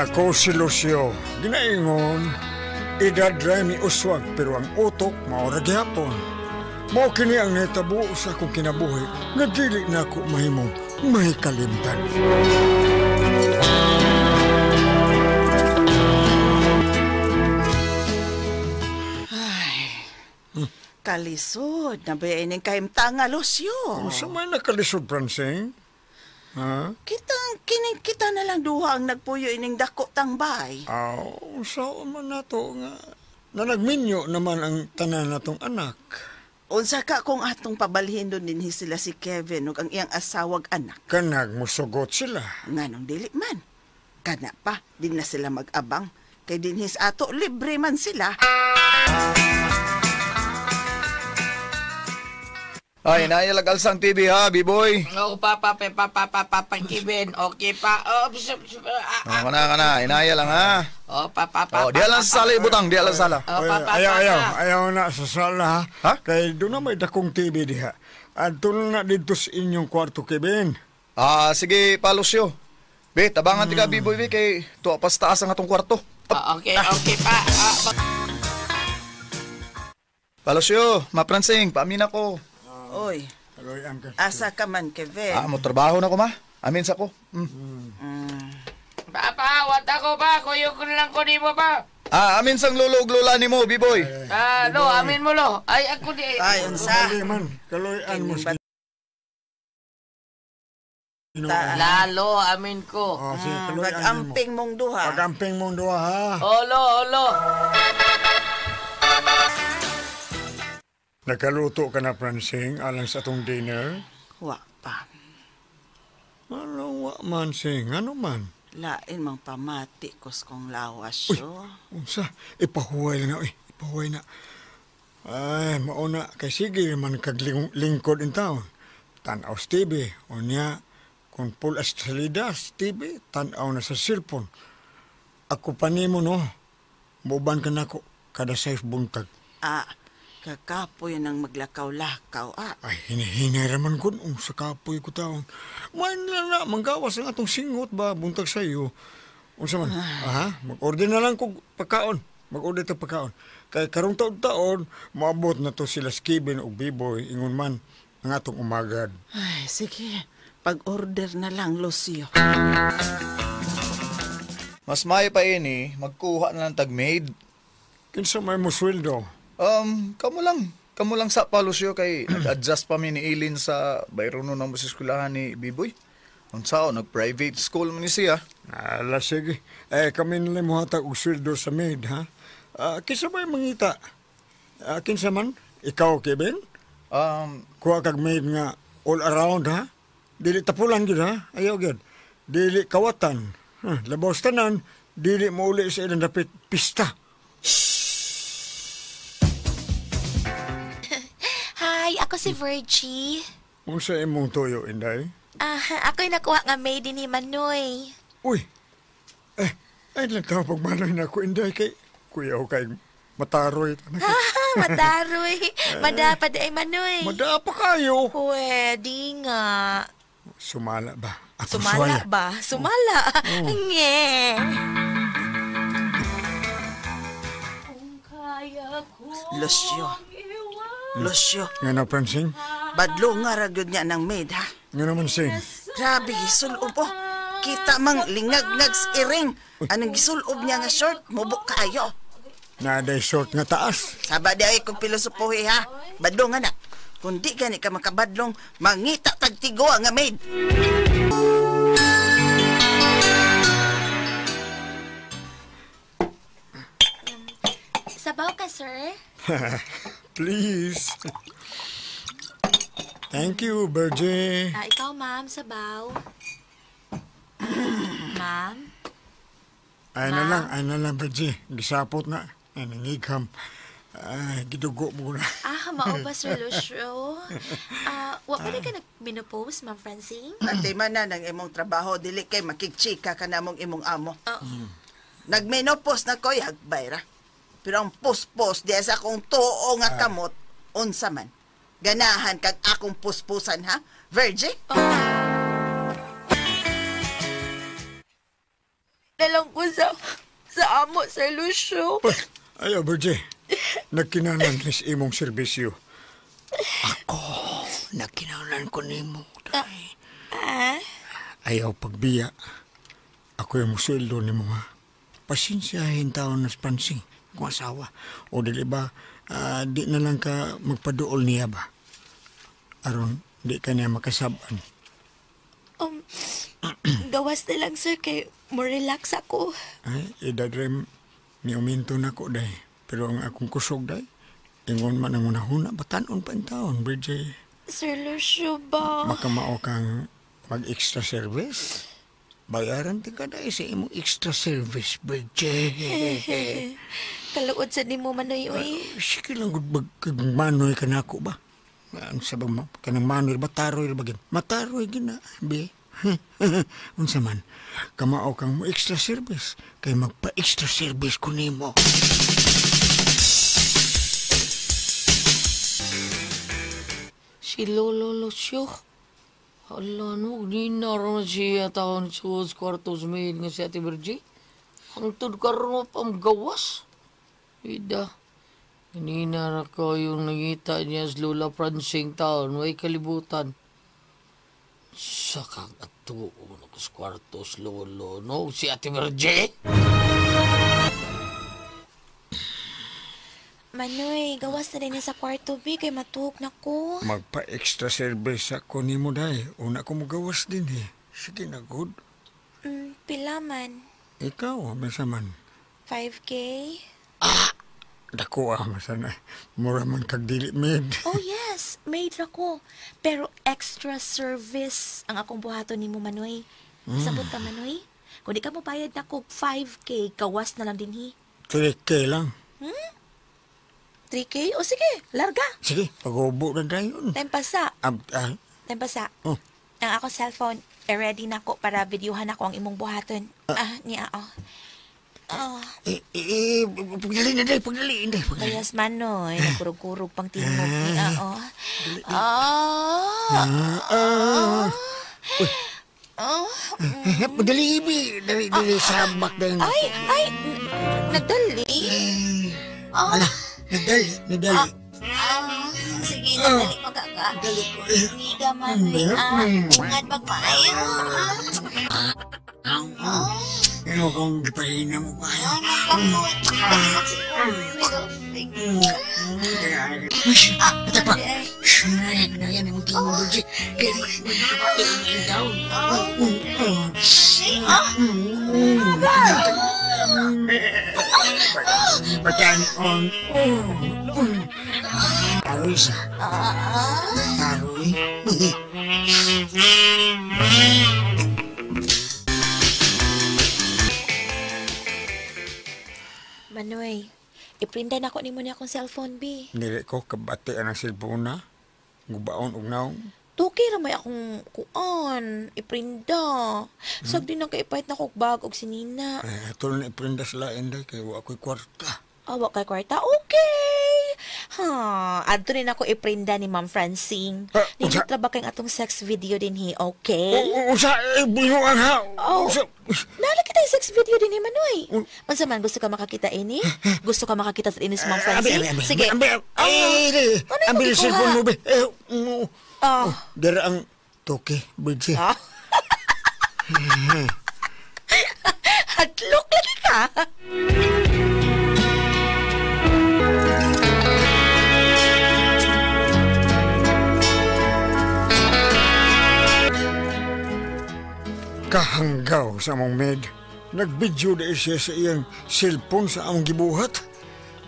Ako si Lucio, ginaingon, edad ra mi uswag pero ang utok mao ra gihapon. Mao kini ang nahitabo sa akong kinabuhi nga dili nako mahimong mahikalimtan. Ay, kalisod na ba ining kahimtanga, Lucio? Unsa man nakalisod, Francine? Ha? Kitang kining kita na lang duha ang nagpuyo ining dako tang bay. Aw, unsa man nato nga na nagminyo naman ang tanan natong anak. Unsa ka kung atong pabalhin doon dinhi sila si Kevin ug ang iyang asawag anak. Kanag musugot sila. Nganong dili man. Kana pa, di na sila mag-abang. Kay dinhi sa ato, libre man sila. Ay, nailag alsang TV ha, B-boy. Oo, papa, pe, papa, papa, pa, Kevin. Okay pa. Oh, pss, pss, ah, Oh, kana, kana. Inaya lang ha. Oh, papa, papa. Oh, di lang sa sala ibutang, di lang sa sala. Oh, papa, ayaw, papa. ayaw, ayaw na sa sala ha. Ha? Kay doon na may dakong TV diha. Adto na dito sa inyong kwarto, Kevin. Ah, sige, pa, Lucio. Be, tabangan ti ka, B-boy, be, kay tuwa pa sa taas ang atong kwarto. Ah, okay, okay pa. Ah, Pa, Lucio, ma-Francing, paamin ako. Oy, Aloy, ang ka. asa ka man, Kevin? Ah, mo trabaho na ko, ma. Amin sa ko. Mm. Papa, wat ako pa. Kuyog ko na lang ko nimo pa. Ah, amin sang lolo ug lola nimo, B-boy. Ah, lo, amin mo lo. Ay, ako di. Ay, unsa? Dali man, kaloy-an mo sa Ginoo. Lalo, amin ko. Oh, sige, kaloy-an mo. Pag-amping mong duha. Pag-amping mong duha ha. Olo, olo. Nakaluto ka na, Francing, alang sa atong dinner? Wa pa. Ano, wa man, Sing? Ano man? Lain mang pamati kos kong lawas Uy, yo. unsa? Ipahuway na, uy. Ipahuway na. Ay, mauna, kay sige man kag lingkod in town. Tanaw sa TV. Unya, kung full astralidas, TV, tanaw na sa cellphone. Ako pa nimo, no? Muban ka nako, kada 6 buntag. Ah, kakapoy nang maglakaw-lakaw, ah. Ay, hinihinay raman kun. Sa kapoy ko taon. Man na na, manggawas ang atong singot ba, buntag sa iyo. Unsa man? Aha, mag-order na lang kog pagkaon. Mag-order ta pagkaon. Kay karong taon-taon, moabot na to sila Kevin ug B-boy, ingon man ang atong umagad. Ay, sige. Pag-order na lang, Lucio. Mas maayo pa ini, magkuha na lang tag maid. Kinsa may mo sweldo? Kamo lang. Kamo lang sa pa, Lucio, kay nag-adjust pa mi ni Ilin sa bayrono na mo sa eskwelahan ni B-boy. Unsa o, nag-private school man ni siya. Ala, sige. Eh, kami nila mo hatag og sweldo sa maid, ha? Kinsa may mangita? Kinsa man? Ikaw, Kevin? Kuha kag maid nga all around, ha? Dili tapulan gyud, ha? Ayaw gyud. Dili kawatan. Ha, labaw sa tanan, dili mo uli sa ilang dapit pista. Hi, ako si Virgie. Unsa imong tuyo, Inday? Ah, ako'y nakuha nga maid ni Manoy. Uy! Eh, ay lang tao pagmanoy na ako, Inday, kay kuya ko kay mataroy. Mataroy. Madapad ay Manoy. Madapa kayo. Pwede nga. Sumala ba? Atong Sumala suwaya. ba? Sumala. Oh. Nge. Lucio. Lucio. Nga na, Francine? Badlo nga ra gyud niya ng maid, ha? Nga naman, Sing. Grabe, gisulob, oh. Kita mang lingag-ngag sa iring. Anong gisulob niya nga short, mubok kaayo. Naday short nga taas. Saba di ay kong pilosopohi, ha? Badlo nga na. Kung di gani ka makabadlong, mangita tagtigo nga maid. Sabaw ka, sir? Please. Thank you, Virgie. Ah, ikaw, ma'am, sabaw. Ma'am? Ay na lang, ay na lang, Virgie. Gisapot na. Ay, nangigham. Ay, gidugo mo na. Ah, mao ba, Sir Lucio? Ah, wa pa ka nag-menopause, Ma'am Francine? Ate man na ng imong trabaho, dili kay makigchika ka na mong imong amo. Nagmenopause na ko'y hagbay ra. Pero ang puspos diya sa akong tuo nga kamot, unsa man. Ganahan kag akong puspusan, ha? Virgie? na lang ko sa amo, Sir Lucio. Ayaw, Virgie. Nagkinanan ni sa imong serbisyo. Ako, nagkinanan ko nimo. Ayaw pagbiya. Ako yung musweldo ni mo, ha? Pasensyahin taon na Francine kung asawa. O dili ba, di na lang ka magpaduol niya ba? Aron, di ka niya makasaban. Gawas na lang, sir, kay mo relax ako. Ay, idadrem, niuminto na ko, day. Pero ang akong kusog, day, ingon man ang unahuna, batanon pa ang taon, Bridget. Sir Lucio ba? Makamao kang mag-extra service. Bayaran ti ka, day, sa imong extra service, Bridget. Kaluod sa nimo, Manoy, uy. Sige lang, manoy ka na ako ba? Ano sa bang, kanang manoy ba, taroy ba gin? Mataroy gina, be. Unsa man, kamao kang mo extra service, kay magpa-extra service ko nimo. Si Lolo Lucio. Hala no, di na rin siya taon sa kwartos maid nga si Ate Virgie. Hangtod karon pa ang gawas. Ida, kanina na ko yung nangita niya sa Lola Francine taon, may kalibutan. Sakang atuon ako sa kwartos, Lolo, no? Si Ate Virgie? Manoy, gawas na rin sa kwarto, B, kay matuog na ko. Magpa-extra service ako ni mo, day. Una ko magawas din, eh. Sige na, good. Pila man? Ikaw, masa man? 5K? Ah! Dako, masa na. Mura man kag dili, maid. Oh, yes. Maid ra ko. Pero extra service ang akong buhaton ni mo, Manoy. Sabot ka, Manoy. Kung di ka mo bayad na ko, 5K, gawas na lang din, hi. 3K lang. 3K? O sige, larga. Sige, pag-ubo na tayo. Time pasa. Time pasa. Oh. Ang ako cellphone, ready na ko para videohan ako ang imong buhaton. Niya, oh. Pagdali na, day, pagdali. Kayas Manoy, nagkurog-kurog pang tingog niya, oh. Uy. Pagdali, ibi. Dali, sabak na yun. Ay, nagdali. Ala. Nadali. Sige, nadali mo kaka. Niga, Manoy. Ingat pagmaayo. Ano kung gipahina mo pa? Ano ka po? Ito pa. Yan ang tingin mo, Bridget. Down. Pagkaan on. Taroy sa. Taroy. Manoy, iprinda na ako ni mo niya akong cellphone, B. Nili ko, kabati ang cellphone na. Gubaon og naong. Tuki ra may akong kuan, iprinda. Sag din ang kaipahit na kog bag og sinina. Eh, tulo na iprinda sa lain day, kay wa ako'y kwarta. Wa kay kwarta? Okay! Ha, adto rin ako iprinda ni Ma'am Francine. Nindot ra ba kayong atong sex video din hi, okay? Usa, binuang ha! Oh. Usa! Nala kita yung sex video din ni Manoy. Unsa man, gusto ka makakita ini? Gusto ka makakita sa inis Ma'am Francine? Sige. Ambi, Ano yung cellphone mo, be. Oh. Dara ang toke, Bridget. Hadlok lagi ka. Kahanggaw sa among med. Nagbidyo na siya sa iyang cellphone sa among gibuhat.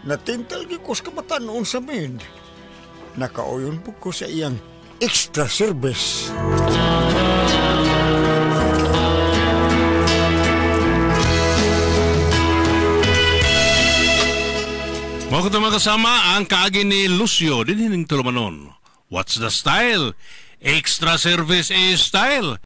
Natintal gi ko sa kabatanon sa med. Nakauyon po ko sa iyang extra service. Mga mga kasama ang kaagi ni Lucio din hining tulumanon. What's the style? Extra service is style.